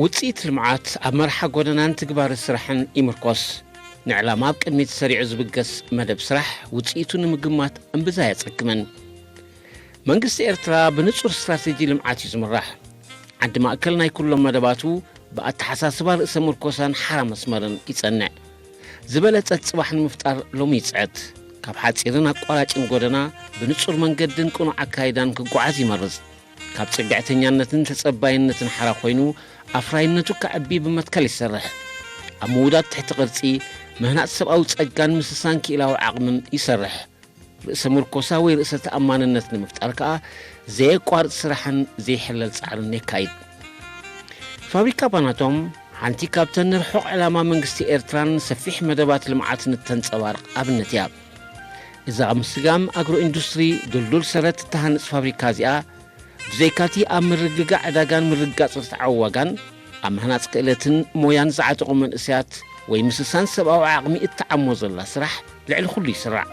ውጽኢት ልምዓት ኣብ መርሓ ጎደናን ትግባረ ስራሕን ይምርኮስ። ንዕላማ ኣብ ቅድሚት ሰሪዑ ዝብገስ መደብ ስራሕ ውጽኢቱ ንምግማት እምብዛ ኣየጸግምን። መንግስቲ ኤርትራ ብንጹር ስትራተጂ ልምዓት እዩ ዝምራሕ። ዓዲ ማእከል ናይ ኩሎም መደባቱ ብኣተሓሳስባ ርእሰ ምርኮሳን ሓራ መስመርን ይጸንዕ። ዝበለጸት ጽባሕ ንምፍጣር ሎሚ ይጽዕት። ካብ ሓጺርን ኣቋራጭን ጎደና ብንጹር መንገድን ቅኑዕ ኣካይዳን ክጓዓዝ ይመርጽ። ካብ ጽግዕተኛነትን ተጸባይነትን ሓራ ኮይኑ ኣፍራይነቱ ከዕቢ ብመትከል ይሰርሕ። ኣብ ምውዳድ ትሕቲ ቅርጺ፣ ምህናጽ ሰብኣዊ ጸጋን ምስሳን ክኢላዊ ዓቕምን ይሰርሕ። ርእሰ ምርኮሳ ወይ ርእሰ ተኣማንነት ንምፍጣር ከኣ ዘየቋርጽ ስራሕን ዘይሕለል ጻዕርን የካይድ። ፋብሪካ ባናቶም ሓንቲ ካብተን ንርሑቕ ዕላማ መንግስቲ ኤርትራን ሰፊሕ መደባት ልምዓትን እተንጸባርቕ ኣብነት እያ። እዛ ኣብ ምስጋም ኣግሮ ኢንዱስትሪ ድልዱል ሰረት እትሃንጽ ፋብሪካ እዚኣ፣ ብዘይካቲ ኣብ ምርግጋዕ ዕዳጋን ምርግጋጽ ርትዓዊ ዋጋን፣ ኣብ ምህናጽ ክእለትን ሞያን ዝዓጠቑ መንእሰያት ወይ ምስሳን ሰብኣዊ ዓቕሚ እትዓሞ ዘላ ስራሕ ልዕሊ ኩሉ ይስራዕ።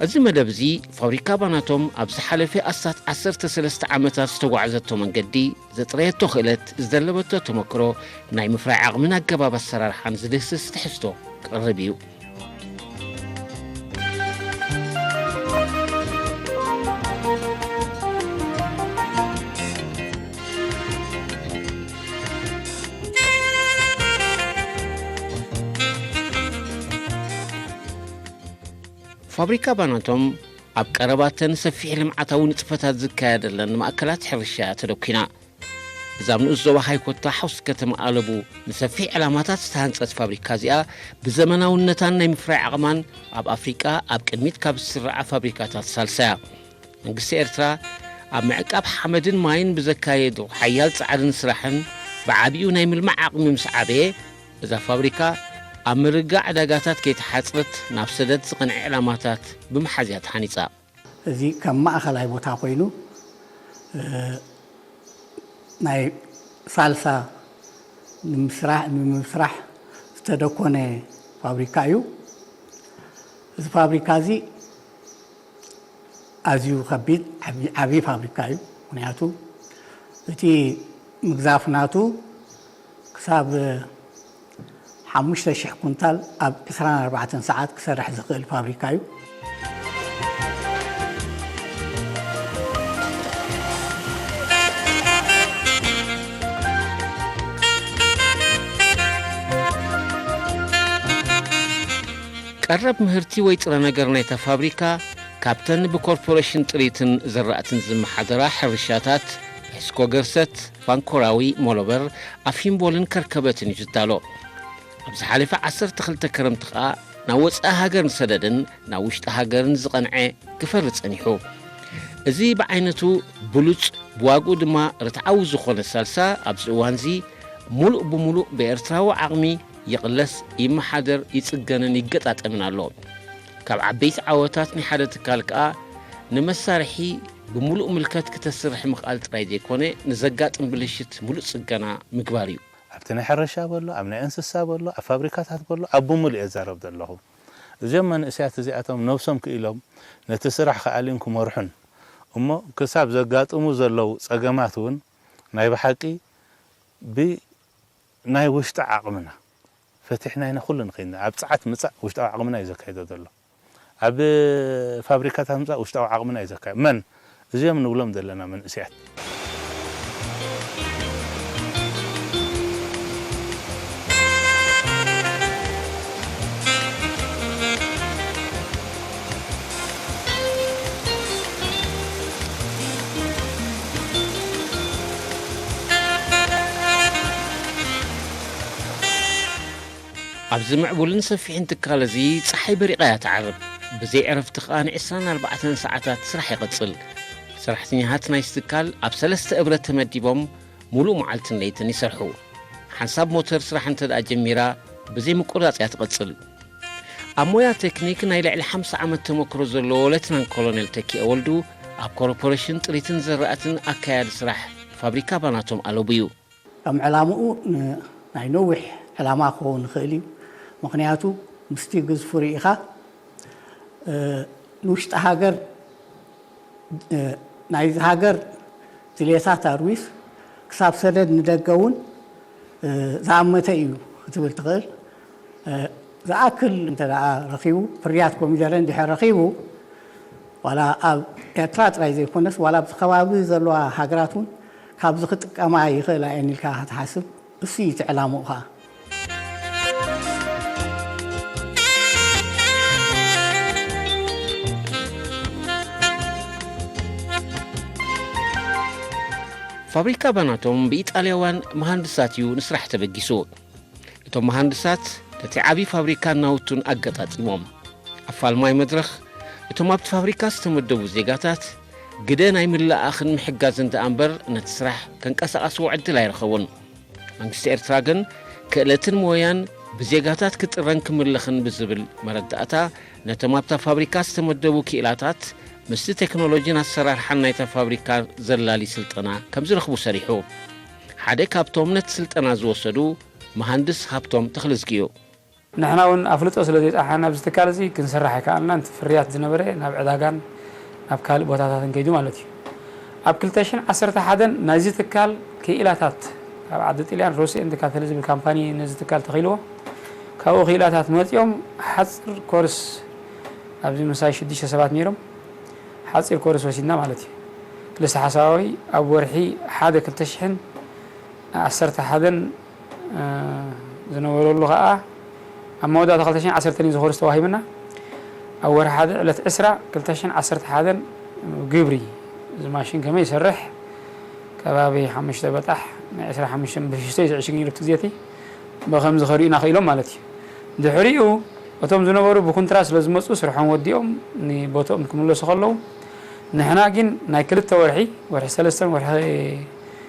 እዚ መደብ እዚ ፋብሪካ ባናቶም ኣብ ዝሓለፈ ኣስታት ዓሰርተ ሰለስተ ዓመታት ዝተጓዕዘቶ መንገዲ፣ ዘጥረየቶ ክእለት፣ ዝደለበቶ ተመክሮ፣ ናይ ምፍራይ ዓቕምን ኣገባብ ኣሰራርሓን ዝድህስስ ትሕዝቶ ክቕርብ እዩ። ፋብሪካ ባናቶም ኣብ ቀረባተን ሰፊሕ ልምዓታዊ ንጥፈታት ዝካየደለን ማእከላት ሕርሻ እያ ተደኲና። እዛ ኣብ ንኡስ ዞባ ሃይኮታ ሓውሲ ከተማ ኣለቡ ንሰፊሕ ዕላማታት ዝተሃንጸት ፋብሪካ እዚኣ፣ ብዘመናውነታን ናይ ምፍራይ ዓቕማን ኣብ ኣፍሪቃ ኣብ ቅድሚት ካብ ዝስርዓ ፋብሪካታት ሳልሳያ። መንግስቲ ኤርትራ ኣብ ምዕቃብ ሓመድን ማይን ብዘካየዶ ሓያል ጻዕርን ስራሕን ብዓቢኡ ናይ ምልማዕ ዓቕሚ ምስ ዓበየ፣ እዛ ፋብሪካ ኣብ ምርግጋእ ዕዳጋታት ከይተሓጽረት ናብ ሰደድ ዝቐንዐ ዕላማታት ብምሓዝ እያ ተሃኒጻ። እዚ ከም ማእኸላይ ቦታ ኮይኑ፣ እ፣ ናይ ሳልሳ ንምስራሕ፣ ንምስራሕ ዝተደኮነ ፋብሪካ እዩ። እዚ ፋብሪካ እዚ ኣዝዩ ከቢድ ዓቢ፣ ዓቢ ፋብሪካ እዩ። ምኽንያቱ እቲ ምግዛፍ ናቱ ክሳብ ሓሙሽተ ሽሕ ኩንታል ኣብ ዕስራን ኣርባዕተን ሰዓት ክሰርሕ ዝኽእል ፋብሪካ እዩ። ቀረብ ምህርቲ ወይ ጥረ ነገር ናይታ ፋብሪካ ካብተን ብኮርፖሬሽን ጥሪትን ዘራእትን ዝመሓደራ ሕርሻታት ዒስኮ ገርሰት፣ ፋንኮራዊ፣ ሞሎበር፣ ኣፊምቦልን ከርከበትን እዩ ዝዳሎ። ኣብ ዝሓለፈ ዓሰርተ ክልተ ክረምቲ ከኣ ናብ ወጻኢ ሃገር ንሰደድን ናብ ውሽጢ ሃገርን ዝቐንዐ ክፈሪ ጸኒሑ። እዚ ብዓይነቱ ብሉጽ፣ ብዋግኡ ድማ ርትዓዊ ዝኾነ ሳልሳ ኣብዚ እዋንዚ ምሉእ ብምሉእ ብኤርትራዊ ዓቕሚ ይቕለስ፣ ይመሓደር፣ ይጽገንን ይገጣጠምን ኣሎ። ካብ ዓበይቲ ዓወታት ናይ ሓደ ትካል ከኣ ንመሳርሒ ብምሉእ ምልከት ክተስርሕ ምኽኣል ጥራይ ዘይኮነ፣ ንዘጋጥም ብልሽት ምሉእ ጽገና ምግባር እዩ። ኣብቲ ናይ ሕርሻ በሎ፣ ኣብ ናይ እንስሳ በሎ፣ ኣብ ፋብሪካታት በሎ፣ ኣብ ብምሉእ እየ ዝዛረብ ዘለኹ። እዞም መንእሰያት እዚኣቶም ነብሶም ክኢሎም ነቲ ስራሕ ክኣልዩን ክመርሑን እሞ ክሳብ ዘጋጥሙ ዘለዉ ጸገማት እውን ናይ ብሓቂ ብናይ ውሽጢ ዓቕምና ፈቲሕና ኢና ኩሉ ንኸይድ። ኣብ ጸዓት ምጻእ ውሽጣዊ ዓቕምና እዩ ዘካይዶ ዘሎ። ኣብ ፋብሪካታት ምጻእ ውሽጣዊ ዓቕምና እዩ ዘካይዶ። መን? እዚኦም ንብሎም ዘለና መንእሰያት። ኣብዚ ምዕቡልን ሰፊሕን ትካል እዚ ጸሓይ በሪቓ እያ ትዓርብ። ብዘይ ዕረፍቲ ከኣ ንዕስራን ኣርባዕተን ሰዓታት ስራሕ ይቕጽል። ሰራሕተኛታት ናይዚ ትካል ኣብ ሰለስተ እብረት ተመዲቦም ምሉእ መዓልትን ለይትን ይሰርሑ። ሓንሳብ ሞተር ስራሕ እንተ ደኣ ጀሚራ ብዘይ ምቁራጽ እያ ትቕጽል። ኣብ ሞያ ቴክኒክ ናይ ልዕሊ ሓምሳ ዓመት ተመክሮ ዘለዎ ሌትናንት ኮሎኔል ተኪኤ ወልዱ ኣብ ኮርፖሬሽን ጥሪትን ዘራእትን ኣካያዲ ስራሕ ፋብሪካ ባናቶም ኣለቡ እዩ። ከም ዕላምኡ ን-፣ ናይ ነዊሕ ዕላማ ክኸውን ይኽእል እዩ። ምኽንያቱ ምስቲ ግዝፉ ርኢኻ፣ እ፣ ንውሽጢ ሃገር፣ እ፣ ናይዚ ሃገር ድሌታት ኣርዊስ ክሳብ ሰደድ ንደገ እውን፣ እ፣ ዝኣመተ እዩ ክትብል ትኽእል። እ፣ ዝኣክል እንተ ደኣ ረኺቡ፣ ፍርያት ኮሚደረ እንድሕር ረኺቡ፣ ዋላ ኣብ ኤርትራ ጥራይ ዘይኮነስ፣ ዋላ ኣብዚ ከባቢ ዘለዋ ሃገራት እውን ካብዚ ክጥቀማ ይኽእላ እየን ኢልካ ክትሓስብ፣ እሱ እዩ እቲ ዕላምኡ ኸዓ። ፋብሪካ ባናቶም ብኢጣልያውያን መሃንድሳት እዩ ንስራሕ ተበጊሱ። እቶም መሃንድሳት ነቲ ዓቢ ፋብሪካን ናውቱን ኣገጣጢሞም። ኣብ ፋልማይ መድረኽ፣ እቶም ኣብቲ ፋብሪካ ዝተመደቡ ዜጋታት ግደ ናይ ምልኣኽን ምሕጋዝን ደኣ እምበር ነቲ ስራሕ ከንቀሳቐስዎ ዕድል ኣይረኸቡን። መንግስቲ ኤርትራ ግን ክእለትን ሞያን ብዜጋታት ክጥረን ክምለኽን ብዝብል መረዳእታ ነቶም ኣብታ ፋብሪካ ዝተመደቡ ክኢላታት ምስቲ ቴክኖሎጂን ኣሰራርሓን ናይታ ፋብሪካ ዘላሊ ስልጠና ከም ዝረኽቡ ሰሪሑ። ሓደ ካብቶም ነቲ ስልጠና ዝወሰዱ መሃንድስ ሃብቶም ተኽለዝጊ እዩ። ንሕና እውን ኣፍልጦ ስለ ዘይጸሓና ኣብዚ ትካል እዚ ክንሰርሕ ኣይከኣልናን። እቲ ፍርያት ዝነበረ ናብ ዕዳጋን ናብ ካልእ ቦታታትን ከይዱ ማለት እዩ። ኣብ ክልተ ሽሕን ዓሰርተ ሓደን ናይዚ ትካል ክኢላታት ካብ ዓዲ ጥልያን ሮሲ ኤንድ ካተል ዝብል ካምፓኒ ነዚ ትካል ተኺልዎ። ካብኡ ክኢላታት መጺኦም ሓጺር ኮርስ ኣብዚ ምሳይ ሽዱሽተ ሰባት ነይሮም። ሓጺር ኮርስ ወሲድና ማለት እዩ። ክልተ ሓሳባዊ ኣብ ወርሒ ሓደ ክልተ ሽሕን ዓሰርተ ሓደን፣ እ፣ ዝነበረሉ ኸኣ ኣብ መወዳእታ ክልተ ሽሕን ዓሰርተን እዩ እዚ ኮርስ ተዋሂብና። ኣብ ወርሒ ሓደ ዕለት ዕስራ ክልተ ሽሕን ዓሰርተ ሓደን ግብሪ እዚ ማሽን ከመይ ይሰርሕ ከባቢ ሓሙሽተ በጣሕ ናይ ዕስራ ሓሙሽተ ብሽሽተ እዩ ዝዕሽግ ነይሩ እቲ ግዜ እቲ። ብኸምዚ ከርእዩና ክኢሎም ማለት እዩ። ድሕሪኡ እቶም ዝነበሩ ብኩንትራት ስለ ዝመጹ ስርሖም ወዲኦም ንቦትኦም ክምለሱ ከለዉ፣ ንሕና ግን ናይ ክልተ ወርሒ፣ ወርሒ ሰለስተን ወርሒ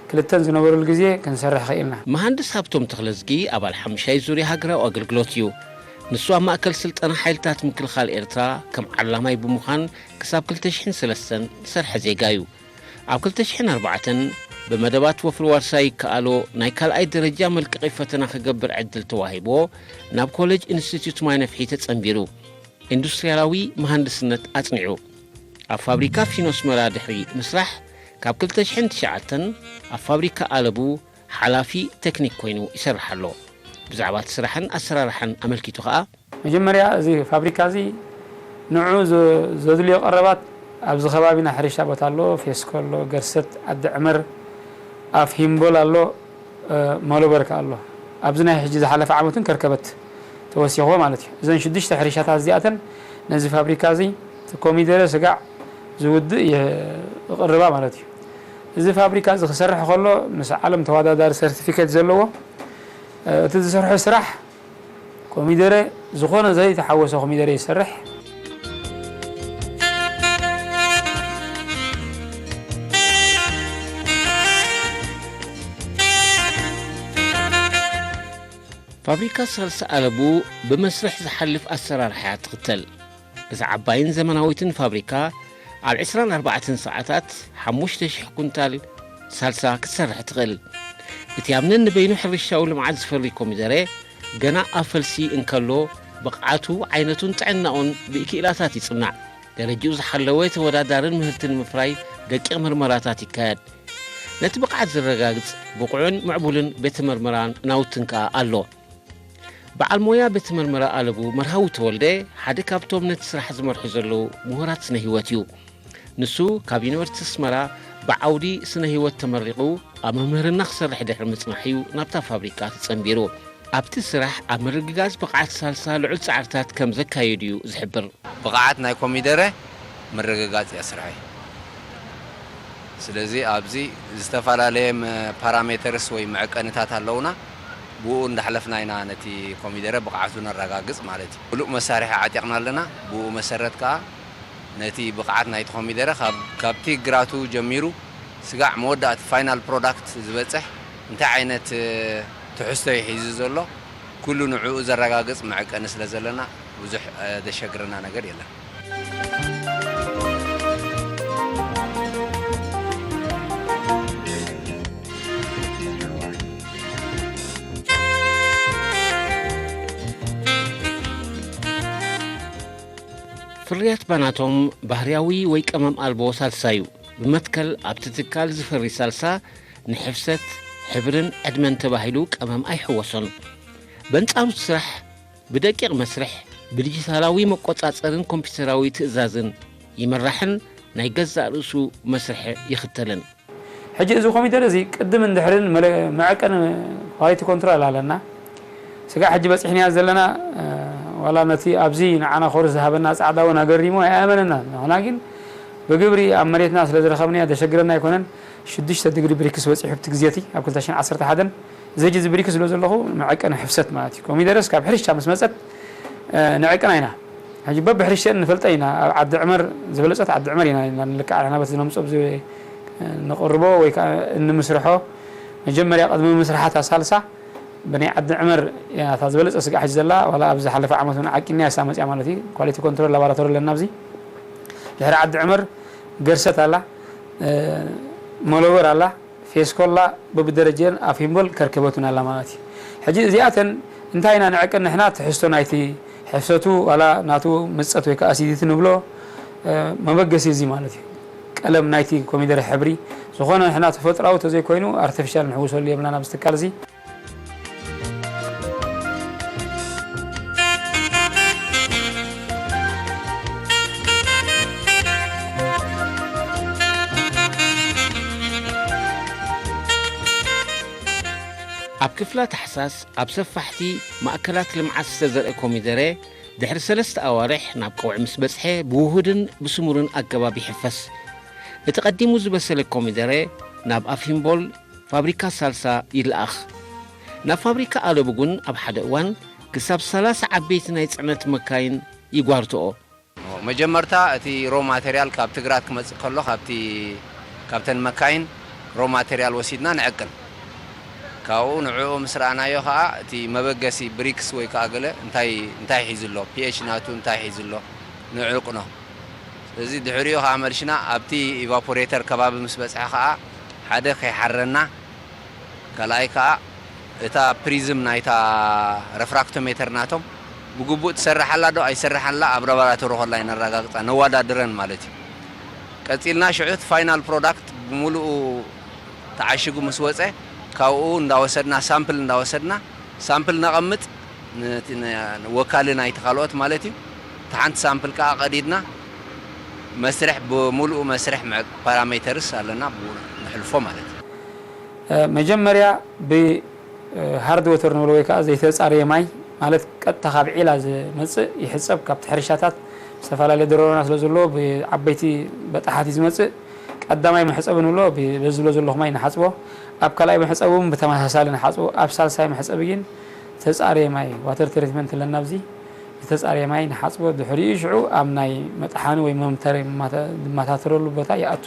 ክልተን ዝነበሩሉ ግዜ ክንሰርሕ ክኢልና። መሃንድስ ሃብቶም ተኽለዝጊ ኣባል ሓሙሻይ ዙርያ ሃገራዊ ኣገልግሎት እዩ። ንሱ ኣብ ማእከል ስልጠና ሓይልታት ምክልኻል ኤርትራ ከም ዓላማይ ብምዃን ክሳብ ክልተ ሽሕን ሰለስተን ዝሰርሐ ዜጋ እዩ። ኣብ ክልተ ሽሕን ኣርባዕተን ብመደባት ወፍሪ ዋርሳይ ይከኣሎ ናይ ካልኣይ ደረጃ መልቀቒ ፈተና ክገብር ዕድል ተዋሂብዎ ናብ ኮሌጅ ኢንስቲትዩት ማይ ነፍሒ ተጸንቢሩ። ኢንዱስትርያላዊ መሃንድስነት ኣጽኒዑ። ኣብ ፋብሪካ ፊኖ ኣስመራ ድሕሪ ምስራሕ ካብ ክልተ ሽሕን ትሽዓተን ኣብ ፋብሪካ ኣለቡ ሓላፊ ቴክኒክ ኮይኑ ይሰርሕ ኣሎ። ብዛዕባ እቲ ስራሕን ኣሰራርሓን ኣመልኪቱ ኸኣ፣ መጀመርያ እዚ ፋብሪካ እዚ ንዑ ዘ-፣ ዘድልዮ ቀረባት ኣብዚ ከባቢና ሕርሻ ቦታ ኣሎ፣ ፌስኮ ኣሎ፣ ገርሰት፣ ዓዲ ዕመር፣ ኣፍ ሂምቦል ኣሎ፣ እ፣ መሎበርካ ኣሎ። ኣብዚ ናይ ሕጂ ዝሓለፈ ዓመትን ከርከበት ተወሲኽዎ ማለት እዩ። እዘን ሽዱሽተ ሕርሻታት እዚኣተን ነዚ ፋብሪካ እዚ እቲ ኮሚደረ ስጋዕ ዝውድእ የቕርባ ማለት እዩ። እዚ ፋብሪካ እዚ ክሰርሕ ከሎ ምስ ዓለም ተወዳዳሪ ሰርቲፊኬት ዘለዎ፣ እ፣ እቲ ዝሰርሖ ስራሕ ኮሚደረ ዝኾነ ዘይተሓወሶ ኮሚደረ ይሰርሕ። ፋብሪካ ሳልሳ ኣለቡ ብመስርሕ ዝሓልፍ ኣሰራርሓ እያ ትኽተል። እዛ ዓባይን ዘመናዊትን ፋብሪካ ኣብ ዕስራን ኣርባዕተን ሰዓታት ሓሙሽተ ሽሕ ኩንታል ሳልሳ ክትሰርሕ ትኽእል። እቲ ኣብ ነንበይኑ ሕርሻዊ ልምዓት ዝፈሪ ኮሚደረ ገና ኣብ ፈልሲ እንከሎ ብቕዓቱ፣ ዓይነቱን ጥዕናኡን ብክኢላታት ይጽናዕ። ደረጅኡ ዝሓለወ ተወዳዳርን ምህርቲ ንምፍራይ ደቂቕ ምርመራታት ይካየድ። ነቲ ብቕዓት ዘረጋግጽ ብቑዕን ምዕቡልን ቤተ መርመራን ናውትን ከኣ ኣሎ። በዓል ሞያ ቤት ምርመራ ኣለቡ መርሃዊ ተወልደ ሓደ ካብቶም ነቲ ስራሕ ዝመርሑ ዘለዉ ምሁራት ስነ ህይወት እዩ። ንሱ ካብ ዩኒቨርሲቲ ኣስመራ ብዓውዲ ስነ ህይወት ተመሪቑ ኣብ መምህርና ክሰርሕ ድሕሪ ምጽናሕ እዩ ናብታ ፋብሪካ ተጸንቢሩ። ኣብቲ ስራሕ ኣብ ምርግጋጽ ብቕዓት ሳልሳ ልዑል ጻዕርታት ከም ዘካየዱ እዩ ዝሕብር። ብቕዓት ናይ ኮሚደረ ምርግጋጽ እያ ስራሐይ። ስለዚ ኣብዚ ዝተፈላለየ መ-፣ ፓራሜተርስ ወይ መዐቀንታት ኣለውና። ብኡ እንዳሕለፍና ኢና ነቲ ኮሚደረ ብቕዓቱ ነረጋግጽ ማለት እዩ። ምሉእ መሳርሒ ዓጢቕና ኣለና። ብኡ መሰረት ከኣ ነቲ ብቕዓት ናይቲ ኮሚደረ ካብ፣ ካብቲ ግራቱ ጀሚሩ ስጋዕ መወዳእቲ ፋይናል ፕሮዳክት ዝበጽሕ እንታይ ዓይነት፣ እ፣ ትሕዝቶ እዩ ሒዙ ዘሎ፣ ኩሉ ንዕኡ ዘረጋግጽ መዐቀኒ ስለ ዘለና ብዙሕ፣ እ፣ ዘሸግረና ነገር የለን። ፍርያት ባናቶም ባህርያዊ ወይ ቀመም ኣልቦ ሳልሳ እዩ። ብመትከል ኣብቲ ትካል ዝፈሪ ሳልሳ ንሕፍሰት፣ ሕብርን ዕድመን ተባሂሉ ቀመም ኣይሕወሶን። በንጻሩ እቲ ስራሕ ብደቂቕ መስርሕ፣ ብዲጂታላዊ መቆጻጸርን ኮምፒውተራዊ ትእዛዝን ይምራሕን ናይ ገዛእ ርእሱ መስርሕ ይኽተልን። ሕጂ እዚ ኮሚደረ እዚ ቅድምን ድሕርን መለ-፣ መዐቀኒ ኳሊቲ ኮንትሮል ኣለና። ስጋዕ ሕጂ በጺሕናዮ ዘለና፣ እ፣ ዋላ ነቲ ኣብዚ ንዓና ኮርስ ዝሃበና ጻዕዳ እውን ኣገሪሙ ኣይኣመነናን። ንሕና ግን ብግብሪ ኣብ መሬትና ስለ ዝረኸብናዮ ዘሸግረና ኣይኮነን። ሽዱሽተ ዲግሪ ብሪክስ በጺሑ ኣብቲ ግዜ እቲ ኣብ ክልተ ሽሕን ዓሰርተ ሓደን። እዚ ሕጂ እዚ ብሪክስ ዝብሎ ዘለኹ መዐቀኒ ሕፍሰት ማለት እዩ። ኮሚደረስ ካብ ሕርሻ ምስ መጸት፣ እ፣ ንዕቅና ኢና። ሕጂ በብሕርሽተን ንፈልጠ ኢና። ኣብ ዓዲ ዕመር ዝበለጸት ዓዲ ዕመር ኢና፣ ኢና ንልክዓ ንሕና በቲ ነምጽኦ ብዚ-፣ ነቕርቦ ወይ ከኣ እንምስርሖ። መጀመርያ ቅድሚ ምስርሓታ ሳልሳ ብናይ ዓዲ ዕመር እያ እታ ዝበለጸ ስጋዕ ሕጂ ዘላ። ዋላ ኣብ ዝሓለፈ ዓመት እውን ዓቂንያ እሳ መጽያ ማለት እዩ። ኳሊቲ ኮንትሮል ላቦራቶሪ ኣለና ኣብዚ። ድሕሪ ዓዲ ዕመር ገርሰት ኣላ፣ እ፣ መሎበር ኣላ። ፌስኮላ በብደረጀን ኣፍ ሂምቦል ከርከበቱን ኣላ ማለት እዩ። ሕጂ እዚኣተን እንታይ ኢና ንዕቅን ንሕና? ትሕዝቶ ናይቲ ሕፍሰቱ ዋላ ናቱ ምጸት ወይ ከኣ ኣሲዲቲ ንብሎ፣ እ፣ መበገሲ እዚ ማለት እዩ። ቀለም ናይቲ ኮሚደረ ሕብሪ ዝኾነ ንሕና ተፈጥራዊ ተዘይኮይኑ ኣርቲፊሻል ንሕውሰሉ የብልናን ኣብዚ ትካል እዚ። ኣብ ክፍላ ታሕሳስ ኣብ ሰፋሕቲ ማእከላት ልምዓት ዝተዘርአ ኮሚደረ ድሕሪ ሰለስተ ኣዋርሕ ናብ ቀውዒ ምስ በጽሐ ብውሁድን ብስሙርን ኣገባብ ይሕፈስ። እቲ ቀዲሙ ዝበሰለ ኮሚደረ ናብ ኣፊምቦል ፋብሪካ ሳልሳ ይለኣኽ። ናብ ፋብሪካ ኣለቡ ግን ኣብ ሓደ እዋን ክሳብ ሰላሳ ዓበይቲ ናይ ጽዕነት መካይን ይጓርትኦ። መጀመርታ እቲ ሮ ማቴሪያል ካብ ትግራት ክመጽእ ከሎ ካብቲ፣ ካብተን መካይን ሮ ማቴሪያል ወሲድና ንዕቅን። ካብኡ ንዕኡ ምስ ረኣናዮ ከኣ እቲ መበገሲ ብሪክስ ወይ ከኣ ገለ እንታይ፣ እንታይ ሒዙ ኣሎ፣ ፒኤች ናቱ እንታይ ሒዙ ኣሎ ንዕቅኖ። ስለዚ ድሕሪኡ ከኣ መልሽና ኣብቲ ኢቫፖሬተር ከባቢ ምስ በጽሐ ከኣ ሓደ ከይሓረና፣ ካልኣይ ከኣ እታ ፕሪዝም ናይታ ረፍራክቶሜተር ናቶም ብግቡእ ትሰርሕ ኣላ ዶ ኣይሰርሕ ኣላ ኣብ ላቦራቶሪ ከላ ነረጋግጻ፣ ነዋዳድረን ማለት እዩ። ቀጺልና ሽዑ እቲ ፋይናል ፕሮዳክት ብምሉኡ ተዓሺጉ ምስ ወጸ ካብኡ እንዳወሰድና ሳምፕል እንዳወሰድና ሳምፕል ነቐምጥ፣ ነቲ ነ-፣ ወካሊ ናይቲ ካልኦት ማለት እዩ። እቲ ሓንቲ ሳምፕል ከኣ ቀዲድና መስርሕ ብምሉኡ መስርሕ መዕ-፣ ፓራሜተርስ ኣለና ብኡ ነሕልፎ ማለት እዩ። እ፣ መጀመርያ ብ፣ እ፣ ሃርድ ወተር ንብሎ ወይ ከኣ ዘይተጻረየ ማይ ማለት ቀጥታ ካብ ዒላ ዝመጽእ ይሕጸብ። ካብቲ ሕርሻታት ዝተፈላለየ ደሮና ስለ ዘሎ ብዓበይቲ በጣሓት እዩ ዝመጽእ። ቀዳማይ መሕጸቢ ንብሎ ብ-፣ በዚ ዝብሎ ዘለኹ ማይ ንሓጽቦ። ኣብ ካልኣይ መሕጸቢ እውን ብተመሳሳሊ ንሓጽቦ። ኣብ ሳልሳይ መሕጸቢ ግን ተጻረየ ማይ፣ ዋተር ትሪትመንት ኣለና ኣብዚ። ዝተጻረየ ማይ ንሓጽቦ። ድሕሪኡ ሽዑ ኣብ ናይ መጥሓኒ ወይ መምተሪ ማተ-፣ ዝመታተረሉ ቦታ ይኣቱ።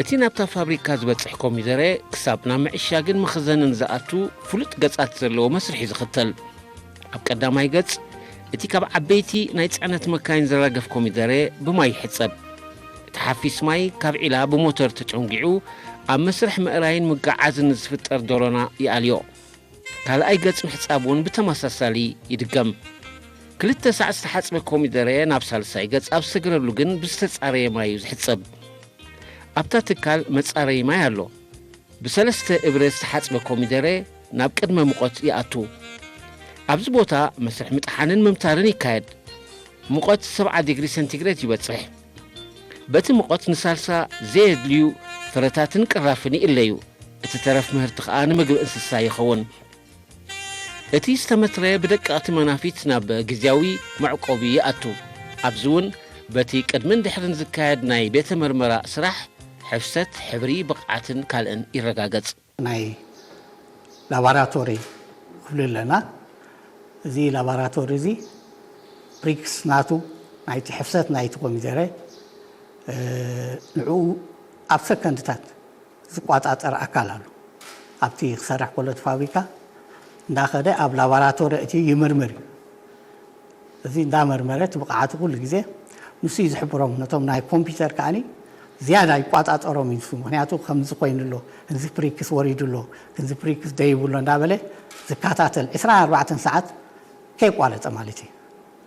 እቲ ናብታ ፋብሪካ ዝበጽሕ ኮሚደረ ክሳብ ናብ ምዕሻግን መኽዘንን ዝኣቱ ፍሉጥ ገጻት ዘለዎ መስርሕ እዩ ዝኽተል። ኣብ ቀዳማይ ገጽ፣ እቲ ካብ ዓበይቲ ናይ ጽዕነት መካይን ዝራገፍ ኮሚደረ ብማይ ይሕጸብ። እቲ ሓፊስ ማይ ካብ ዒላ ብሞተር ተጨንጊዑ ኣብ መስርሕ ምእራይን ምግዓዝን ንዝፍጠር ዶሮና ይኣልዮ። ካልኣይ ገጽ ምሕጻብ እውን ብተመሳሳሊ ይድገም። ክልተ ሳዕ ዝተሓጽበ ኮሚደረ ናብ ሳልሳይ ገጽ ኣብ ዝሰግረሉ ግን ብዝተጻረየ ማይ እዩ ዝሕጸብ። ኣብታ ትካል መጻረዪ ማይ ኣሎ። ብሰለስተ እብረ ዝተሓጽበ ኮሚደረ ናብ ቅድመ ሙቐት ይኣቱ። ኣብዚ ቦታ መስርሕ ምጥሓንን ምምታርን ይካየድ። ሙቐት ሰብዓ ዲግሪ ሰንቲግሬድ ይበጽሕ። በቲ ሙቐት ንሳልሳ ዘየድልዩ ፍረታትን ቅራፍን ይእለዩ። እቲ ተረፍ ምህርቲ ከኣ ንምግቢ እንስሳ ይኸውን። እቲ ዝተመትረ ብደቀቕቲ መናፊት ናብ ግዝያዊ መዕቆቢ ይኣቱ። ኣብዚ እውን በቲ ቅድምን ድሕርን ዝካየድ ናይ ቤተ መርመራ ስራሕ ሕፍሰት፣ ሕብሪ፣ ብቕዓትን ካልእን ይረጋገጽ። ናይ ላቦራቶሪ ክፍሊ ኣለና። እዚ ላቦራቶሪ እዚ ብሪክስ ናቱ ናይቲ ሕፍሰት ናይቲ ኮሚደረ፣ እ፣ ንዕኡ ኣብ ሰከንድታት ዝቆጻጸር ኣካል ኣሎ። ኣብቲ ክሰርሕ ከሎ እቲ ፋብሪካ እንዳኸደ ኣብ ላቦራቶሪ እቲ ይምርምር እዩ። እዚ እንዳመርመረ እቲ ብቕዓቱ ኩሉ ግዜ ንሱ እዩ ዝሕብሮም። ነቶም ናይ ኮምፒውተር ከኣኒ ዝያዳ ይቋጻጸሮም እዩ ንሱ። ምኽንያቱ ከምዚ ኮይኑ ኣሎ፣ እዚ ፕሪክስ ወሪዱ ኣሎ፣ እዚ ፕሪክስ ደይቡ ኣሎ እንዳበለ ዝከታተል ዕስራን ኣርባዕተን ሰዓት ከይቋረጸ ማለት እዩ።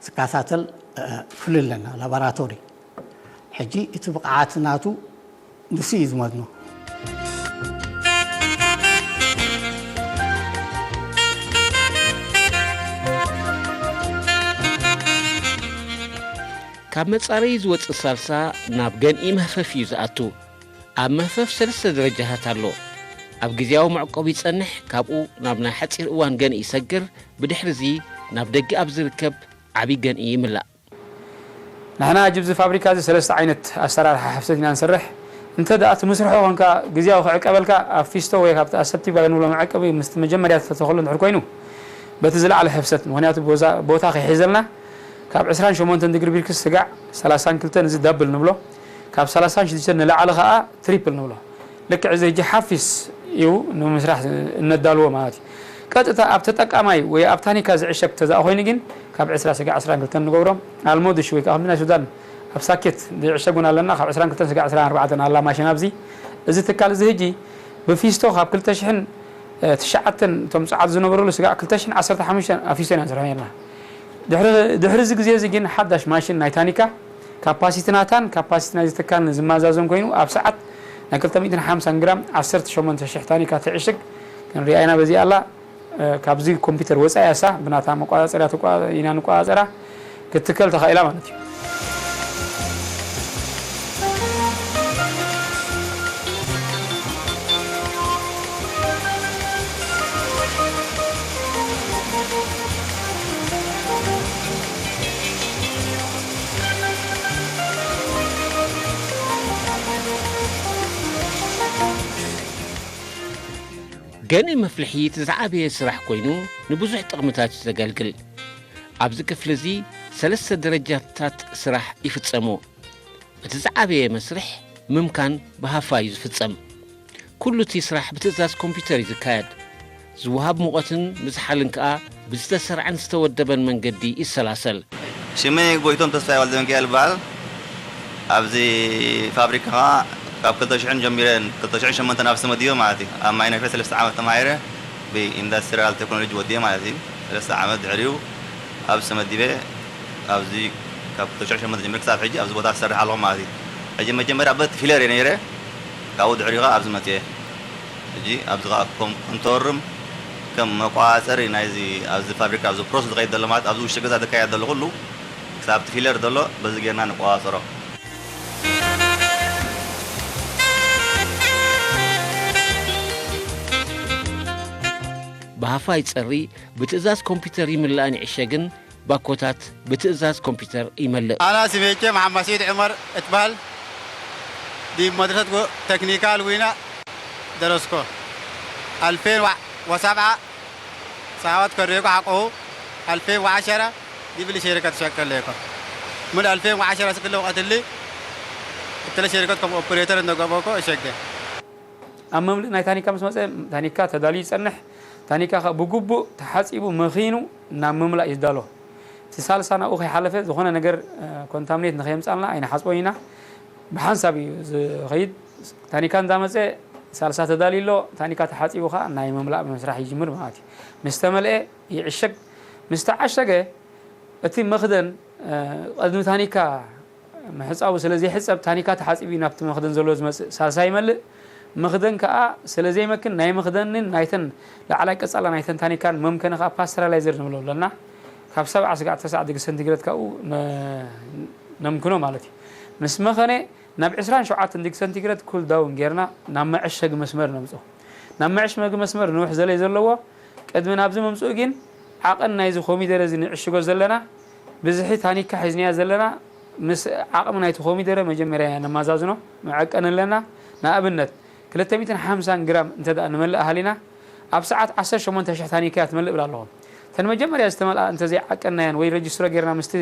ዝከታተል፣ እ፣ ክፍሊ ኣለና፣ ላቦራቶሪ። ሕጂ እቲ ብቕዓት ናቱ ንሱ እዩ ዝመዝኖ። ካብ መጻረዪ ዝወጽእ ሳልሳ ናብ ገንኢ መህፈፊ እዩ ዝኣቱ። ኣብ መህፈፍ ሰለስተ ደረጃታት ኣሎ። ኣብ ግዝያዊ መዕቆቢ ይጸንሕ፣ ካብኡ ናብ ናይ ሓጺር እዋን ገንኢ ይሰግር፣ ብድሕሪ እዚ ናብ ደገ ኣብ ዝርከብ ዓቢ ገንኢ ይምላእ። ንሕና ሕጂ ኣብዚ ፋብሪካ እዚ ሰለስተ ዓይነት ኣሰራርሓ ሕፍሰት ኢና ንሰርሕ። እንተ ደኣ እቲ ምስርሖ ኮንካ ግዝያዊ ክዕቀበልካ ኣብ ፊስቶ ወይ ካብቲ ኣሰፕቲክ ባግ ንብሎ መዕቀቢ ምስቲ መጀመርያ ዝተተኸሎ እንድሕር ኮይኑ በቲ ዝለዓለ ሕፍሰት፣ ምኽንያቱ ቦዛ-፣ ቦታ ከይሕዘልና ካብ ዕስራን ሸሞንተን ዲግሪ ቢርክስ ስጋዕ ሰላሳን ክልተን እዚ ዳብል ንብሎ፣ ካብ ሰላሳን ሽዱሽተን ንላዕሊ ከኣ ትሪፕል ንብሎ። ልክዕ እዚ ሕጂ ሓፊስ እዩ ንምስራሕ እነዳልዎ ማለት እዩ። ቀጥታ ኣብ ተጠቃማይ ወይ ኣብ ታኒካ ዝዕሸግ ተዛእ ኮይኑ ግን ካብ ዕስራ ስጋዕ ዕስራን ክልተን ንገብሮ። ኣልሞድሽ ወይ ከዓ ከምዚ ናይ ሱዳን ኣብ ሳኬት ዝዕሸግ እውን ኣለና። ካብ ዕስራን ክልተን ስጋዕ ዕስራን ኣርባዕተን ኣላ ማሽን ኣብዚ። እዚ ትካል እዚ ሕጂ ብፊስቶ ካብ ክልተ ሽሕን ትሽዓተን እቶም ጸዓት ዝነበሩሉ ስጋዕ ክልተ ሽሕን ዓሰርተ ሓሙሽተን ኣብ ፊስቶ ኢና ንሰርሖ ነርና። ድሕሪ፣ ድሕሪ እዚ ግዜ እዚ ግን ሓዳሽ ማሽን ናይ ታኒካ ካፓሲቲ ናታን ካፓሲቲ ናይዚ ትካልን ዝመዛዘን ኮይኑ ኣብ ሰዓት ናይ ክልተ ሚእትን ሓምሳን ግራም ዓሰርተ ሸሞንተ ሽሕ ታኒካ ትዕሽግ ክንሪኣ ኢና። በዚኣ ኣላ፣ እ፣ ካብዚ ኮምፒውተር ወጻኢ እያ። እሳ ብናታ መቆጻጸሪያ ትቆ-፣ ኢና ንቆጻጸራ። ክትከል ተኻኢላ ማለት እዩ። ገንኢ መፍልሒ እቲ ዝዓበየ ስራሕ ኮይኑ ንብዙሕ ጥቕምታት እዩ ዘገልግል። ኣብዚ ክፍሊ እዚ ሰለስተ ደረጃታት ስራሕ ይፍጸሙ። እቲ ዝዓበየ መስርሕ ምምካን ብሃፋ እዩ ዝፍጸም። ኩሉ እቲ ስራሕ ብትእዛዝ ኮምፒውተር እዩ ዝካየድ። ዝወሃብ ሙቐትን ምዝሓልን ከኣ ብዝተሰርዐን ዝተወደበን መንገዲ ይሰላሰል። ሽመይ ጎይቶም ተስፋይ ወልደሚካኤል ይበሃል። ኣብዚ ፋብሪካ ኸዓ ካብ ክልተ ሽሕን ጀሚረ፣ ክልተ ሽሕን ሸሞንተን ኣብዚ ተመዲበ ማለት እዩ። ኣብ ማይ ነፈ ሰለስተ ዓመት ተማሂረ ብኢንዳስትሪያል ቴክኖሎጂ ወዲኤ ማለት እዩ። ሰለስተ ዓመት ድሕሪኡ ኣብዚ ተመዲበ፣ ኣብዚ ካብ ክልተ ሽሕን ሸሞንተን ጀሚረ ክሳብ ሕጂ ኣብዚ ቦታ ዝሰርሕ ኣለኹ ማለት እዩ። ሕጂ መጀመርያ በቲ ፊለር እየ ነይረ፣ ካብኡ ድሕሪኡ ኸዓ ኣብዚ መፅየ። ሕጂ ኣብዚ ኸዓ ከም ኮንቶርም ከም መቆፃፀሪ ናይዚ ኣብዚ ፋብሪካ ኣብዚ ፕሮሰስ ዝኸይድ ዘሎ ማለት ኣብዚ ውሽጢ ገዛ ዝካየድ ዘሎ ኩሉ ክሳብ እቲ ፊለር ዘሎ በዚ ጌርና ንቆፃፀሮ። ብሃፋ ይጸሪ፣ ብትእዛዝ ኮምፒውተር ይምላእን ይዕሸግን፣ ባኮታት ብትእዛዝ ኮምፒውተር ይመልእ። ኣና ስሜቼ መሓመድ ስዒድ ዑመር እትበሃል። ዲብ መድረሰት ጎ-፣ ተክኒካል ዊና ደረስኮ። ኣልፌን ወ-፣ ወሰብዓ ሳዋት ከሬኮ ሓቆሁ። ኣልፌን ወዓሸራ ዲብሊ ሸሪከት ሸቀሌኮ። ምን ኣልፌን ወዓሸራ ስክለ ወቐትሊ እትለ ሸሪከት ከም ኦፕሬተር እንደገበኮ እሸግደ። ኣብ መምልእ ናይ ታኒካ ምስ መጸ፣ ታኒካ ተዳልዩ ይጸንሕ። ታኒካ ከኣ ብግቡእ ተሓጺቡ መኺኑ ናብ ምምላእ ይዳሎ። እቲ ሳልሳ ናብኡ ከይሓለፈ ዝኾነ ነገር፣ እ፣ ኮንታሚኔት ንኸየምጻልና ኣይንሓጽቦን ኢና። ብሓንሳብ እዩ ዝኸይድ። ታኒካ እንዳመጸ ሳልሳ ተዳልዩ ኣሎ። ታኒካ ተሓጺቡ ከኣ ናይ ምምላእ መስራሕ ይጅምር ማለት እዩ። ምስ ተመልአ ይዕሸግ። ምስ ተዓሸገ እቲ መኽደን፣ እ፣ ቅድሚ ታኒካ ምሕጻቡ ስለ ዘይሕጸብ፣ ታኒካ ተሓጺቡ እዩ ናብቲ መኽደን ዘሎ ዝመጽእ። ሳልሳይ ይመልእ። መኽደን ከኣ ስለ ዘይመክን፣ ናይ መኽደንን ናይተን ላዕላይ ቀጻላ ናይተን ታኒካን መምከኒ ከኣ ፓስተራላይዘር ንብሎ ኣለና። ካብ ሰብዓ ስጋዕ ተስዓ ዲግሪ ሰንቲግሬድ ካብኡ ነ-፣ ነምክኖ ማለት እዩ። ምስ መኸነ ናብ ዕስራን ሸውዓተን ዲግሪ ሰንቲግሬድ ኩል ዳውን ጌርና ናብ መዐሸጊ መስመር ነምጽኦ። ናብ መዐሸጊ መስመር ንውሕ ዘለ ዘለዎ፣ ቅድሚ ናብዚ ምምጽኡ ግን ዓቐን ናይዚ ኮሚደረ እዚ ንዕሽጎ ዘለና፣ ብዝሒ ታኒካ ሒዝናያ ዘለና፣ ምስ ዓቕሚ ናይቲ ኮሚደረ መጀመርያ ነማዛዝኖ፣ መዐቀኒ ኣለና። ንኣብነት፣ ክልተ ሚእትን ሓምሳን ግራም እንተ ደኣ ንመልእ ኣሃሊና፣ ኣብ ሰዓት ዓሰርተ ሸሞንተ ሽሕ ታኒካ እያ ትመልእ እብል ኣለኹ። እተን መጀመርያ ዝተመልኣ እንተ ዘይዓቀናየን ወይ ረጅስትሮ ጌርና ምስቲ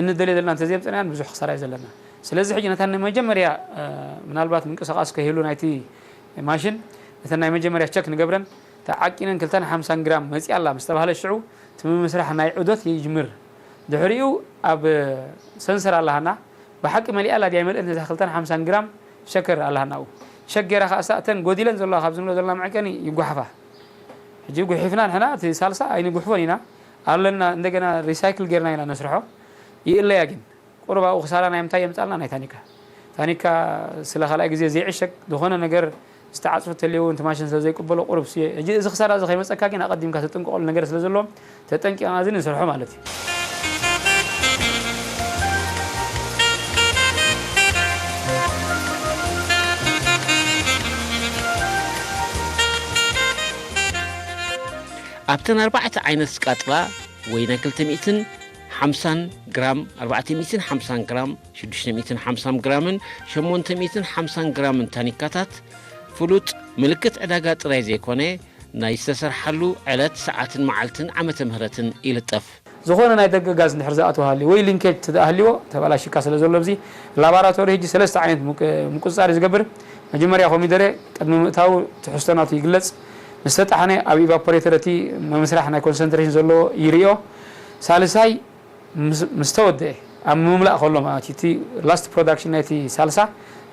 እንደልዮ ዘለና እንተ ዘየምጽእናየን ብዙሕ ክሳራ እዩ ዘለና። ስለዚ ሕጂ ነተን ናይ መጀመርያ፣ እ፣ ምናልባት ምንቅስቓስ ከይህሉ ናይቲ ማሽን፣ ነተን ናይ መጀመርያ ቸክ ንገብረን፣ ተዓቂነን ክልተን ሓምሳን ግራም መጺኣ ኣላ ምስ ተባህለ ሽዑ እቲ ምምስራሕ ናይ ዑደት ይጅምር። ድሕሪኡ ኣብ ሰንሰር ኣለሃና፣ ብሓቂ መሊኣ ኣላ ድያ ኣይመልእን እዛ ክልተን ሓምሳን ግራም ሸከር ኣለሃና ኣብኡ። ሸክ ጌራ ከኣ እሳ እተን ጎዲለን ዘለዋ ካብ ዝንብሎ ዘለና መዐቀኒ ይጓሓፋ። ሕጂ ጉሒፍና ንሕና እቲ ሳልሳ ኣይንጉሕፎን ኢና ኣለና፣ እንደገና ሪሳይክል ጌርና ኢና ነስርሖ። ይእለያ ግን ቁሩብ ኣብኡ ክሳራ ናይ ምንታይ የምጻልና? ናይ ታኒካ። ታኒካ ስለ ካልኣይ ግዜ ዘይዕሸግ፣ ዝኾነ ነገር ዝተዓጽፈ ተልዩ እውን እቲ ማሽን ስለ ዘይቅበሎ ቁሩብ ስየ። ሕጂ እዚ ክሳራ እዚ ከይመጸካ ግን ኣቐዲምካ ተጥንቀቐሉ ነገር ስለ ዘለዎም ተጠንቂቕና እዚ ንሰርሖ ማለት እዩ። ኣብተን ኣርባዕተ ዓይነት ዝቃጥላ ወይ ናይ ክልተ ሚእትን ሓምሳን ግራም፣ ኣርባዕተ ሚእትን ሓምሳን ግራም፣ ሽዱሽተ ሚእትን ሓምሳን ግራምን ሸሞንተ ሚእትን ሓምሳን ግራምን ታኒካታት ፍሉጥ ምልክት ዕዳጋ ጥራይ ዘይኮነ፣ ናይ ዝተሰርሓሉ ዕለት፣ ሰዓትን መዓልትን ዓመተ ምህረትን ይልጠፍ። ዝኾነ ናይ ደገ ጋዝ እንድሕር ዝኣትዎ ሃልዩ ወይ ሊንኬጅ ተደኣ ሃልይዎ፣ ተበላሽካ ስለ ዘሎ፣ ኣብዚ ላባራቶሪ ሕጂ ሰለስተ ዓይነት ምቅ-፣ ምቁጽጻር እዩ ዝገብር። መጀመርያ ኮሚደረ ቅድሚ ምእታዉ ትሕዝቶ ናቱ ይግለጽ። ምስ ተጣሕነ ኣብ ኢቫፖሬተር እቲ መምስራሕ ናይ ኮንሰንትሬሽን ዘለዎ ይርእዮ። ሳልሳይ ምስ፣ ምስ ተወደአ ኣብ ምምላእ ከሎ ማለት እዩ። እቲ ላስት ፕሮዳክሽን ናይቲ ሳልሳ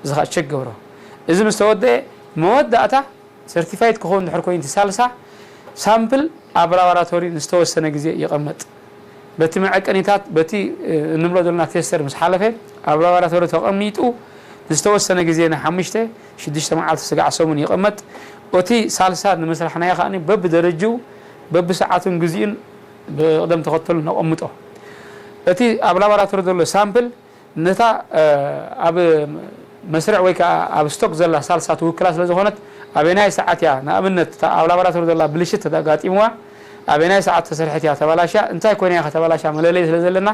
እዚ ኸኣ ቸክ ገብሮ። እዚ ምስ ተወደአ መወዳእታ ሰርቲፋይድ ክኸውን ድሕር ኮይኑ እቲ ሳልሳ ሳምፕል ኣብ ላቦራቶሪ ንዝተወሰነ ግዜ ይቐመጥ። በቲ መዐቀኒታት፣ በቲ፣ እ፣ እንብሎ ዘለና ቴስተር ምስ ሓለፈ ኣብ ላቦራቶሪ ተቐሚጡ ንዝተወሰነ ግዜ ንሓሙሽተ፣ ሽዱሽተ መዓልቲ ስጋዕ ሰሙን ይቐመጥ። እቲ ሳልሳ ንምስራሕናዮ ከኣ በብደረጅኡ፣ በብሰዓቱን ግዜኡን ብቕደም ተኸተሉ ነቐምጦ። እቲ ኣብ ላቦራቶሪ ዘሎ ሳምፕል ነታ፣ እ፣ ኣብ መስርዕ ወይ ከኣ ኣብ ስቶክ ዘላ ሳልሳ ትውክላ ስለ ዝኾነት፣ ኣበናይ ሰዓት እያ፣ ንኣብነት፣ እታ ኣብ ላቦራቶሪ ዘላ ብልሽት ተጋጢምዋ፣ ኣበናይ ሰዓት ተሰርሐት እያ ተበላሽያ፣ እንታይ ኮይና እያ ከተበላሽያ መለለዪ ስለ ዘለና፣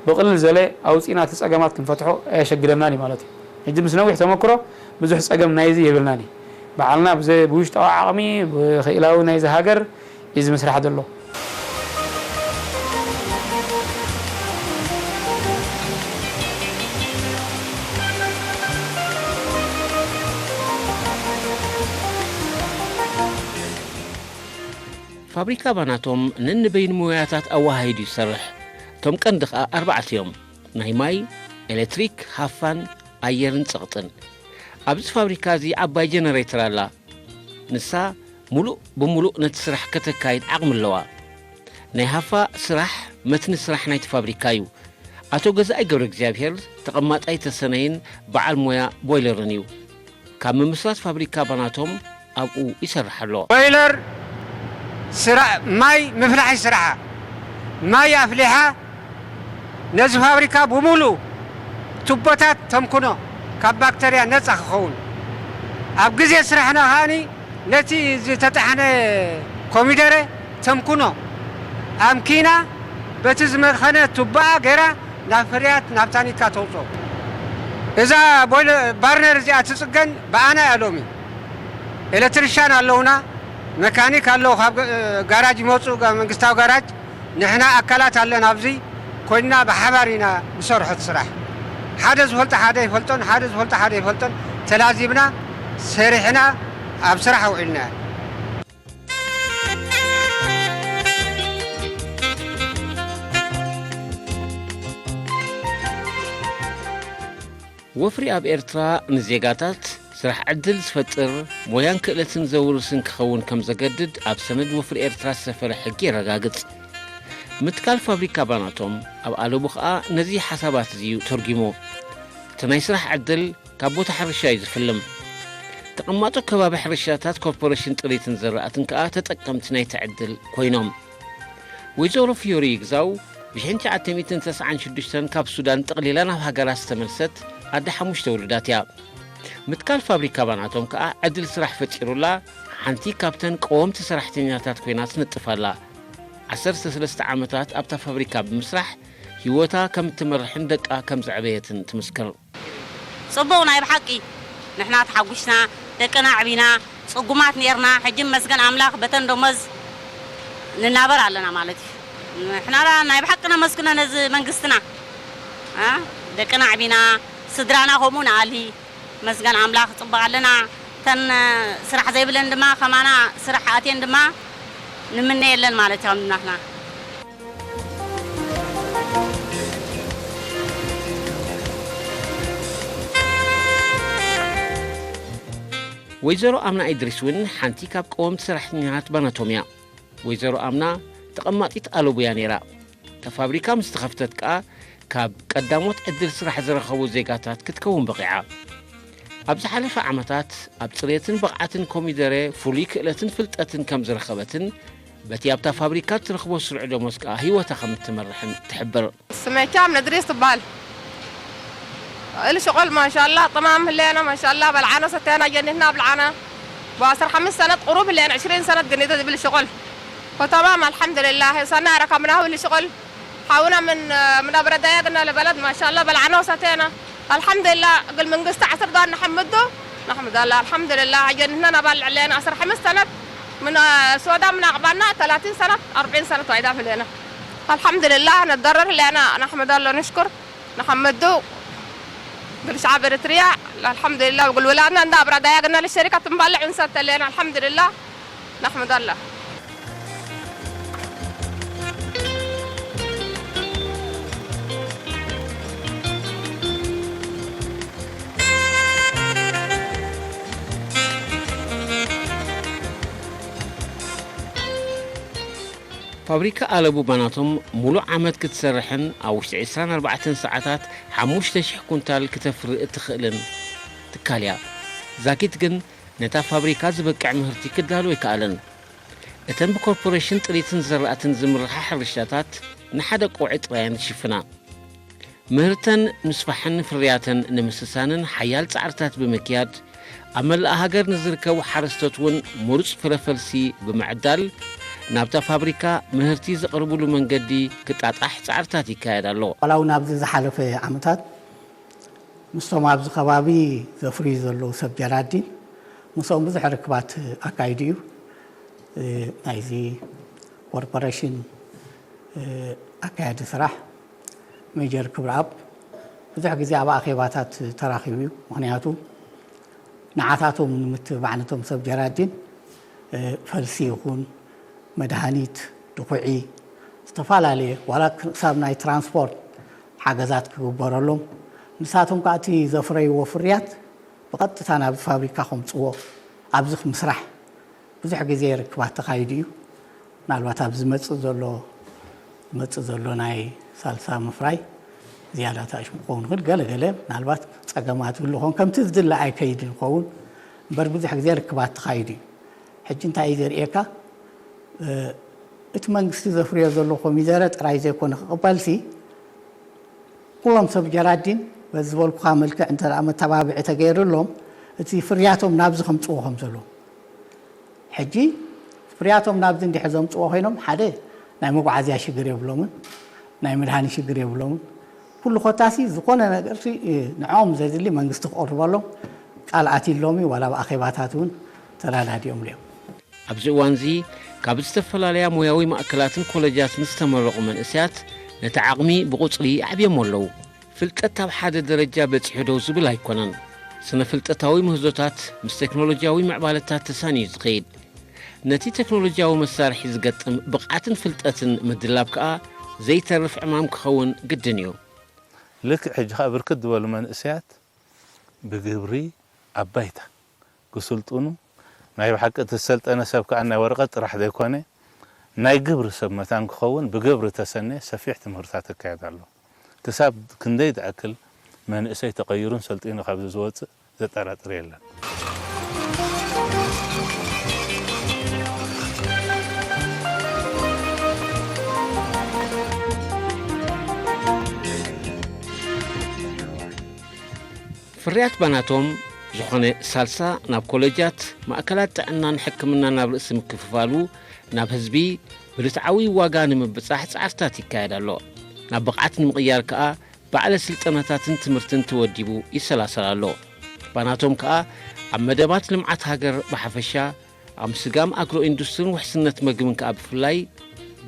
ብቕልል ዘለ ኣውጺእና እቲ ጸገማት ክንፈትሖ ኣየሸግረናን እዩ ማለት እዩ። ሕጂ ምስ ነዊሕ ተመክሮ ብዙሕ ጸገም ናይዚ የብልናን እዩ። ባዕልና ብዘ-፣ ብውሽጣዊ ዓቕሚ፣ ብኽኢላዊ ናይዚ ሃገር እዩ እዚ ምስራሕ ዘሎ። ፋብሪካ ባናቶም ነንበይኑ ሞያታት ኣወሃሂዱ ይሰርሕ። እቶም ቀንዲ ኸኣ ኣርባዕተ እዮም። ናይ ማይ፣ ኤሌክትሪክ፣ ሃፋን ኣየርን ጸቕጥን። ኣብዚ ፋብሪካ እዚ ዓባይ ጀነሬተር ኣላ። ንሳ ሙሉእ ብሙሉእ ነቲ ስራሕ ከተካይድ ዓቕሚ ኣለዋ። ናይ ሃፋ ስራሕ መትኒ ስራሕ ናይቲ ፋብሪካ እዩ። ኣቶ ገዛኢ ገብረ እግዚኣብሔር ተቐማጣይ ተሰነይን በዓል ሞያ ቦይለርን እዩ። ካብ ምምስራት ፋብሪካ ባናቶም ኣብኡ ይሰርሕ ኣሎ። ቦይለር ስራ-፣ ማይ ምፍላሕ ይስርሓ። ማይ ኣፍሊሓ ነዚ ፋብሪካ ብምሉእ ቱቦታት ተምክኖ፣ ካብ ባክተርያ ነጻ ክኸውን። ኣብ ግዜ ስራሕና ከኣኒ ነቲ ዝተጣሕነ ኮሚደረ ተምክኖ ኣምኪና፣ በቲ ዝመኸነ ቱባኣ ገይራ ናብ ፍርያት፣ ናብ ታኒካ ተውፅኦ። እዛ ቦይለ-፣ ባርነር እዚኣ ትፅገን ብኣና እያ ሎሚ። ኤሌክትሪሻን ኣለውና፣ መካኒክ ኣለዉ፣ ካብ ገ-፣ ጋራጅ ይመፁ፣ ጋ-፣ መንግስታዊ ጋራጅ። ንሕና ኣካላት ኣለና ኣብዚ ኮይንና ብሓባር ኢና ንሰርሖ እቲ ስራሕ። ሓደ ዝፈልጦ ሓደ ይፈልጦን፣ ሓደ ዝፈልጦ ሓደ ይፈልጦን ተላዚብና ሰሪሕና ኣብ ስራሕ ውዒልና። ወፍሪ ኣብ ኤርትራ ንዜጋታት ስራሕ ዕድል ዝፈጥር፣ ሞያን ክእለትን ዘውርስን ክኸውን ከም ዘገድድ ኣብ ሰነድ ወፍሪ ኤርትራ ዝሰፈረ ሕጊ የረጋግጽ። ምትካል ፋብሪካ ባናቶም ኣብ ኣለቡ ከኣ ነዚ ሓሳባት እዚ እዩ ተርጒሙ። እቲ ናይ ስራሕ ዕድል ካብ ቦታ ሕርሻ እዩ ዝፍልም። ተቐማጦ ከባቢ ሕርሻታት ኮርፖሬሽን ጥሪትን ዘራእትን ከኣ ተጠቀምቲ ናይቲ ዕድል ኮይኖም። ወይዘሮ ፊዮሪ ይግዛው ብሽሕን ትሽዓተ ሚእትን ተስዓን ሽዱሽተን ካብ ሱዳን ጠቕሊላ ናብ ሃገራ ዝተመልሰት ኣደ ሓሙሽተ ውሉዳት እያ። ምትካል ፋብሪካ ባናቶም ከኣ ዕድል ስራሕ ፈጢሩላ፣ ሓንቲ ካብተን ቀወምቲ ሰራሕተኛታት ኮይና ትነጥፍ ኣላ። ዓሰርተ ሰለስተ ዓመታት ኣብታ ፋብሪካ ብምስራሕ ህይወታ ከም እትመርሕን ደቃ ከም ዘዕበየትን ትምስክር። ጽቡቕ ናይ ብሓቂ ንሕና ተሓጒስና፣ ደቅና ኣዕቢና፣ ጽጉማት ኔርና፣ ሕጂ መስገን ኣምላኽ በተን ደሞዝ ንናበር ኣለና ማለት እዩ። ንሕና ናይ ብሓቂ ነመስግኖ ነዚ መንግስትና። ኣ፣ ደቅና ኣዕቢና፣ ስድራና ከምኡ ንኣሊ። መስገን ኣምላኽ ጽቡቕ ኣለና። ተን ስራሕ ዘይብለን ድማ ከማና ስራሕ ኣትየን ድማ ንምነየለን ማለት እዮም ናትና። ወይዘሮ ኣምና ኢድሪስ እውን ሓንቲ ካብ ቀወምቲ ሰራሕተኛታት ባናቶም እያ። ወይዘሮ ኣምና ተቐማጢት ኣለቡ እያ ነይራ። እታ ፋብሪካ ምስ ተኸፍተት ከኣ ካብ ቀዳሞት ዕድል ስራሕ ዝረኸቡ ዜጋታት ክትከውን በቒዓ። ኣብ ዝሓለፈ ዓመታት ኣብ ጽሬትን ብቕዓትን ኮሚደረ ፍሉይ ክእለትን ፍልጠትን ከም ዝረኸበትን በቲ ኣብታ ፋብሪካ እትረኽቦ ስሩዕ ደሞዝ ከኣ ህይወታ ከም እትመርሕን ትሕብር። ስመቻም ነድሪስ ትበሃል። እሊ ሸቆል ማሻላ ጥማም ህለያና ማሻላ በልዓና ሰተያና ጀኒትና ኣብልዓና። ብዓሰርተ ሓሙሽተ ሰነት ቁሩብ ህለያና ዕሽሪን ሰነት ግን ዝብል ሸቆል። فتمام الحمد لله ሰና ረካምና እሊ ሸቆል። ሓውና ምን ምን አብረዳያ ግን ለበለድ ማሻላ በልዓና ወሰተያና። الحمد لله እግል መንግስቲ ዓስር ዳር ንሐምዱ نحمد الله الحمد لله ጀኒትና ናባል ዕለያና ዓሰርተ ሓሙሽተ ሰነት ምን ሶዳ ምን ኣቕባና ተላቲን ሰነት ኣርብዒን ሰነት ዋይዳ ህለያና። الحمد لله نتضرر لنا نحمد الله نشكر نحمده قل شعب إريتريا الحمد لله وقل ولادنا عند أبرا دايا قلنا للشركة تنبلع ونسات لنا الحمد لله نحمد الله. ፋብሪካ ኣለቡ ባናቶም ሙሉእ ዓመት ክትሰርሕን ኣብ ውሽጢ ዕስራን ኣርባዕተን ሰዓታት ሓሙሽተ ሽሕ ኩንታል ክተፍሪ እትኽእልን ትካል እያ። ዛጊት ግን ነታ ፋብሪካ ዝበቅዕ ምህርቲ ክዳሎ ኣይከኣለን። እተን ብኮርፖሬሽን ጥሪትን ዘራእትን ዝምርሓ ሕርሻታት ንሓደ ቀውዒ ጥራየን ዝሽፍና። ምህርተን ምስፋሕን ፍርያተን ንምስሳንን ሓያል ጻዕርታት ብምክያድ፣ ኣብ መላእ ሃገር ንዝርከቡ ሓረስቶት እውን ምሩጽ ፍረ ፈልሲ ብምዕዳል፣ ናብታ ፋብሪካ ምህርቲ ዘቕርብሉ መንገዲ ክጣጣሕ ጻዕርታት ይካየድ ኣሎ። ዋላ እውን ኣብዚ ዝሓለፈ ዓመታት ምስቶም ኣብዚ ከባቢ ዘፍርዩ ዘለዉ ሰብ ጀራዲን ምስኦም ብዙሕ ርክባት ኣካይዱ እዩ። እ፣ ናይዚ ኮርፖሬሽን፣ እ፣ ኣካያዲ ስራሕ ሜጀር ክብረኣብ ብዙሕ ግዜ ኣብ ኣኼባታት ተራኺቡ እዩ። ምኽንያቱ ንዓታቶም ንምትብባዕ ነቶም ሰብ ጀራዲን፣ እ፣ ፈልሲ ይኹን መድሃኒት፣ ድኹዒ፣ ዝተፈላለየ ዋላ ክሳብ ናይ ትራንስፖርት ሓገዛት ክግበረሎም፣ ንሳቶም ከኣ እቲ ዘፍረይዎ ፍርያት ብቐጥታ ናብ ፋብሪካ ከምጽዎ ኣብዚ ምስራሕ ብዙሕ ግዜ ርክባት ተኻይዱ እዩ። ምናልባት ኣብ ዝመጽእ ዘሎ፣ ዝመጽእ ዘሎ ናይ ሳልሳ ምፍራይ ዝያዳ ታእሽሙ ክኸውን ይኽእል። ገለ ገለ ምናልባት ጸገማት ይህሉ ይኸውን፣ ከምቲ ዝድለ ኣይከይድን ይኸውን። እምበር ብዙሕ ግዜ ርክባት ተኻይዱ እዩ። ሕጂ እንታይ እዩ ዘርእየካ? እ፣ እቲ መንግስቲ ዘፍርዮ ዘሎ ኮሚደረ ጥራይ ዘይኮነ ክቕበልሲ፣ ኩሎም ሰብ ጀራዲን በዚ ዝበልኩኻ መልክዕ እንተ ደኣ መተባብዒ ተገይሩሎም፣ እቲ ፍርያቶም ናብዚ ከምጽዎ ከም ዘለዎም። ሕጂ ፍርያቶም ናብዚ እንድሕር ዘምጽዎ ኮይኖም፣ ሓደ ናይ መጓዓዝያ ሽግር የብሎምን፣ ናይ መድሃኒ ሽግር የብሎምን። ኩሉ ኮታሲ ዝኾነ ነገርሲ፣ እ፣ ንዕኦም ዘድሊ መንግስቲ ክቕርበሎም ቃል ኣትዩሎም እዩ፣ ዋላ ኣብ ኣኼባታት እውን ተረዳዲኦም እዮም። ኣብዚ እዋንዚ ካብ ዝተፈላለያ ሞያዊ ማእከላትን ኮለጃትን ዝተመረቑ መንእሰያት ነቲ ዓቕሚ ብቑጽሪ ኣዕብዮሞ ኣለዉ። ፍልጠት ኣብ ሓደ ደረጃ በጺሑ ደው ዝብል ኣይኮነን። ስነ ፍልጠታዊ ምህዞታት ምስ ቴክኖሎጂያዊ ምዕባለታት ተሳንዩ ዝኸይድ። ነቲ ቴክኖሎጂያዊ መሳርሒ ዝገጥም ብቕዓትን ፍልጠትን ምድላብ ከኣ ዘይተርፍ ዕማም ክኸውን ግድን እዩ። ልክዕ ሕጂ ከኣ ብርክት ዝበሉ መንእሰያት ብግብሪ፣ ኣብ ባይታ ክስልጥኑ፣ ናይ ብሓቂ እቲ ዝሰልጠነ ሰብ ከኣ ናይ ወረቐት ጥራሕ ዘይኮነ ናይ ግብሪ ሰብ መታን ክኸውን ብግብሪ ተሰነየ ሰፊሕ ትምህርታት ይካየድ ኣሎ። ክሳብ ክንደይ ዝኣክል መንእሰይ ተቐይሩን ሰልጢኑ ካብዚ ዝወፅእ ዘጠራጥር የለን። ፍርያት ባናቶም ዝኾነ ሳልሳ ናብ ኮለጃት፣ ማእከላት ጥዕናን ሕክምናን ናብ ርእሲ ምክፍፋሉ ናብ ህዝቢ ብርትዓዊ ዋጋ ንምብጻሕ ጻዕርታት ይካየድ ኣሎ። ናብ ብቕዓት ንምቕያር ከኣ ባዕለ ስልጠናታትን ትምህርትን ተወዲቡ ይሰላሰል ኣሎ። ባናቶም ከኣ ኣብ መደባት ልምዓት ሃገር ብሓፈሻ ኣብ ምስጋም ኣግሮ ኢንዱስትሪን ውሕስነት መግብን ከኣ ብፍላይ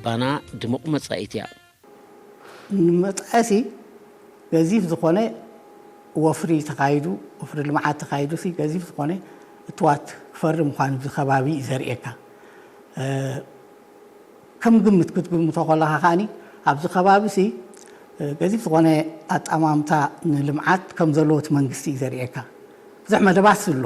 ባና ድሙቕ መጻኢት እያ። ንመጻኢሲ ገዚፍ ዝኾነ ወፍሪ ተኻይዱ ወፍሪ ልምዓት ተኻይዱ ሲ ገዚፍ ዝኾነ እትዋት ክፈሪ ምዃኑ እዚ ከባቢ እዩ ዘርእየካ። ከም ግምት ክትግምቶ ከለኻ ከዓኒ ኣብዚ ከባቢ ሲ ገዚፍ ዝኾነ ኣጣማምታ ንልምዓት ከም ዘለዎ እቲ መንግስቲ እዩ ዘርእየካ። ብዙሕ መደባት ኣሎ።